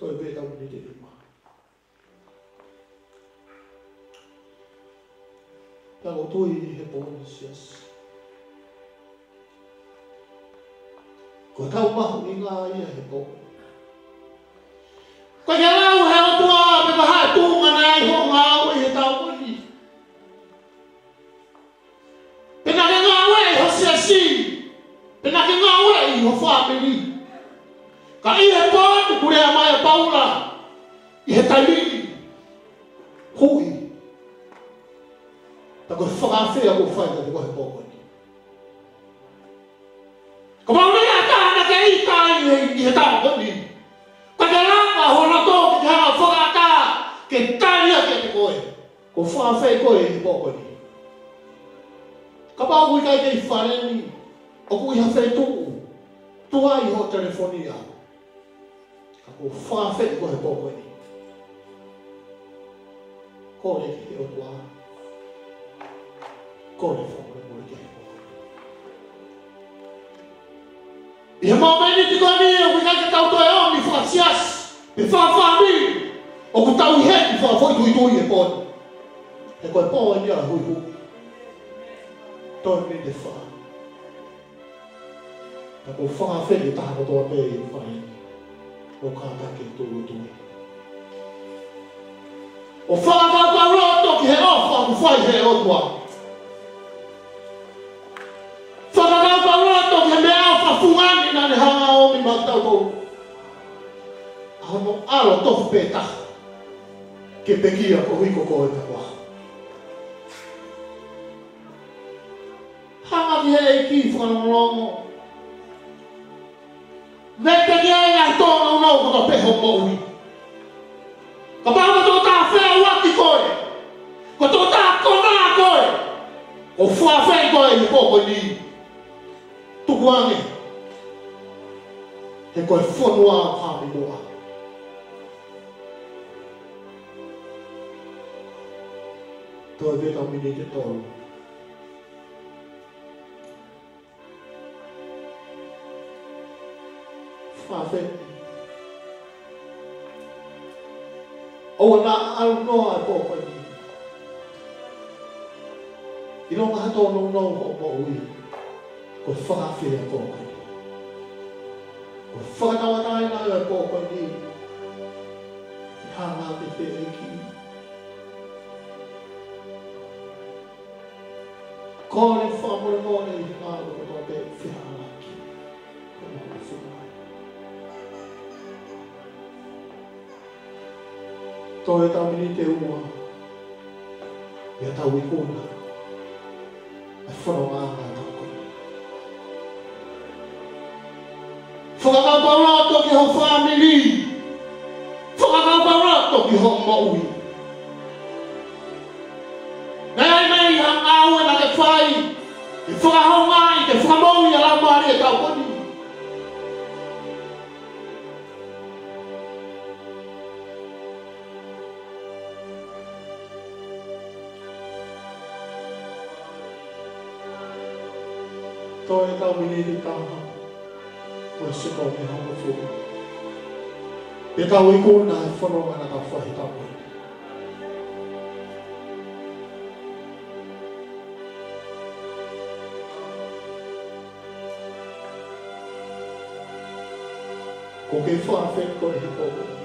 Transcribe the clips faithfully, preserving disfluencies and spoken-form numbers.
Toe pē ʻetau miniti ʻe nima. Pea ʻoku ou tui he pō ni, siasi, ko ʻetau mahuʻinga ia he pō ni. Ko e lau he ʻOtua pe ko e hā e tuʻunga naʻe ʻi ai hoʻo ngāue he taʻu ko eni. Pe naʻa ke ngāue ʻi ho siasi, pe naʻa ke ngāue ʻi ho fāmili. Ka ʻi he pō ni kuo lea mai ʻa Paula ʻi he taimi ni, hui. Tā ko e fakaafeʻi ʻoku fai kiate koe he pō ko eni. Kapau leva ʻe ʻi ai ha taha naʻa ke ʻita ai ʻi he, ʻi he taʻu ko eni, ka ke lava hono tō ke hanga fakaʻatā ke tali ia kiate koe, ʻoku fakaafeʻi koe he pō ko eni. Kapau ʻoku ʻikai ke ʻi fale ni, ʻoku ʻi ha feituʻu, tuai hoʻo telefoni au. Ka ʻoku fakaafeʻi koe he pō ko eni. Kole ki he ʻOtua. Kole fakamolemole ki he ʻOtua. ʻI he mōmeniti ko eni ʻoku ʻikai ke tau toe ʻomi fakasiasi pe fakafāmili, ʻoku tau ʻi heni fakafoʻituitui he pō ni. He ko e pō eni ia ʻo e huhuʻi. Toe miniti ʻe fā. Pea ʻoku ou fakaafeʻi e taha kotoa pē ʻi he fale ni, ʻo kātaki e tūʻulutui. ʻO fakakaukauloto ki he ʻofa ʻoku fai he ʻOtua. Fakakaukauloto ki he meʻaʻofa fungani naʻa ne hanga ʻo ʻomi maʻatautolu. ʻA hono ʻAlo tofu pē taha ke pekia koeʻuhi ko koe pea ko au. Hanga ki he ʻEiki fakalongolongo. Veteki ʻa e ngaahi tōnounou kotoa pē ho moʻui. Kapau ko e tokotaha feʻauaki koe, ko e tokotaha konā koe, ʻoku fakaafeʻi koe he pō ko eni. Tukuange. He ko e fonua ʻoku hā mai muʻa. Toe pē ʻetau miniti ʻe tolu. Fakaafeʻi. ʻOua naʻa ʻalu noa e pō ko eni ʻilonga ha tōnounou hoʻo moʻui, ko e fakaafeʻi e pō ko eni. Ko e fakatauʻatāina e pō ko eni. Hanga ki he ʻEiki. Kole fakamolemole ʻi he ngāue kotoa pē ʻoku fehālaaki. Toe ʻetau miniti ʻe ua. ʻIo, tau ikuna e fononga ʻa e taʻu ko eni. Fakakaukauloto ki ho fāmili. Fakakaukauloto ki hoʻo moʻui. Naʻe ʻi ai nai ha ngāue naʻa ke fai ke fakahoungaʻi, ke fakamoʻui ʻa e laumālie he taʻu ko eni? Toe ʻetau miniti ʻe taha. Ko e sekoni ʻe hongofulu. Pea tau ikuna e fononga naʻa tau fai he taʻu ko eni. ʻOku ou fakaafeʻi koe he pō ko eni.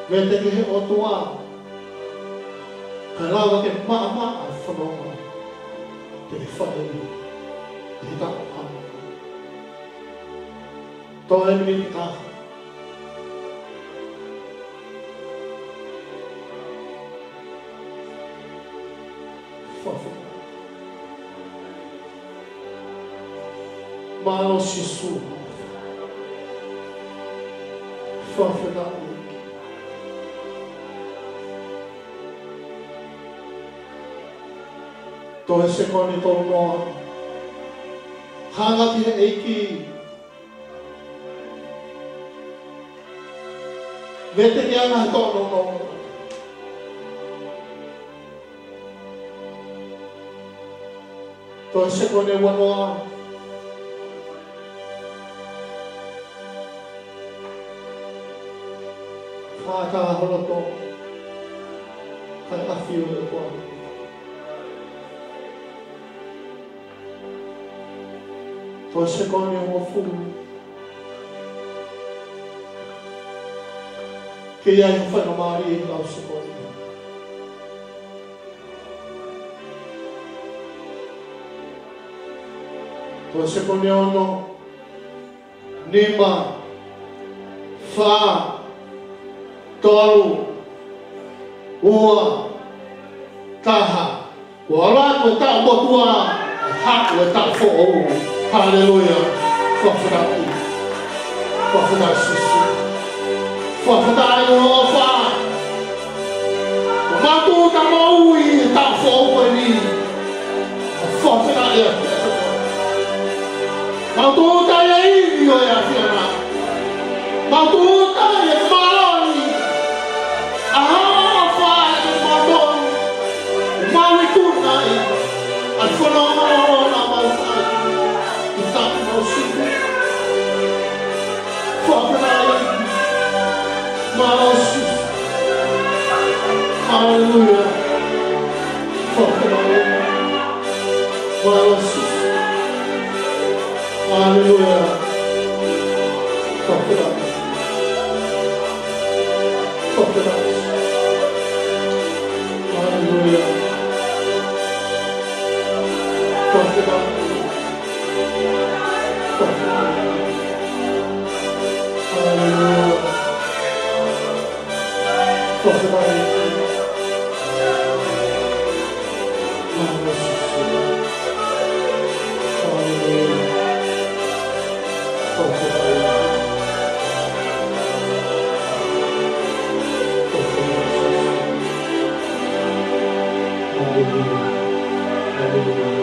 Veteki he ʻOtua, kae lava ke maʻamaʻa e fononga te ke fai ʻi he taʻu ko eni. Toe miniti ʻe taha. Fakaafeʻi. Mālō Sīsū. Fakaafeʻi. Toe sekoni ʻe tolu noa. Hanga ki he ʻEiki. Veteki ʻa e ngaahi tōnounou. Toe sekoni ʻe ua noa. Fakataha ho loto, kae ʻafio ʻi he ʻOtua. Toe sekoni ʻe hongofulu. Ke ʻi ai ha faingamālie ʻi he lau sekoni. Toe sekoni ʻe ono. Nima, fā, tolu, ua, taha. Kuo ʻalu atu e taʻu motuʻa, haʻu e taʻu foʻou. Haleluia. Fakafetaʻi. Fakafetaʻi Sīsū. Fakafetaʻi ʻEhova. Mau tūʻuta moʻui he taʻu foʻou ko eni. Fakafetaʻi ʻEiki. Mau tūʻuta ʻi he ivi ʻo e ʻAfiona. Mau tūʻuta ʻi he māʻoniʻoni ʻa hoʻo ʻofa ʻiate kimautolu. Mau ikuna ai ʻa e fononga ʻoku mau fai. ʻI he taʻu mau sivi. Fakafetaʻi. Mālō Sīsū. Haleluia. Fakafetaʻi. Mālō Sīsū. Haleluia. Fakafetaʻi. Fakafetaʻi. Haleluia. Fakafetaʻi. Haleluia. Fakafetaʻi. Haleluia. Fakafetaʻi. Haleluia. Haleluia.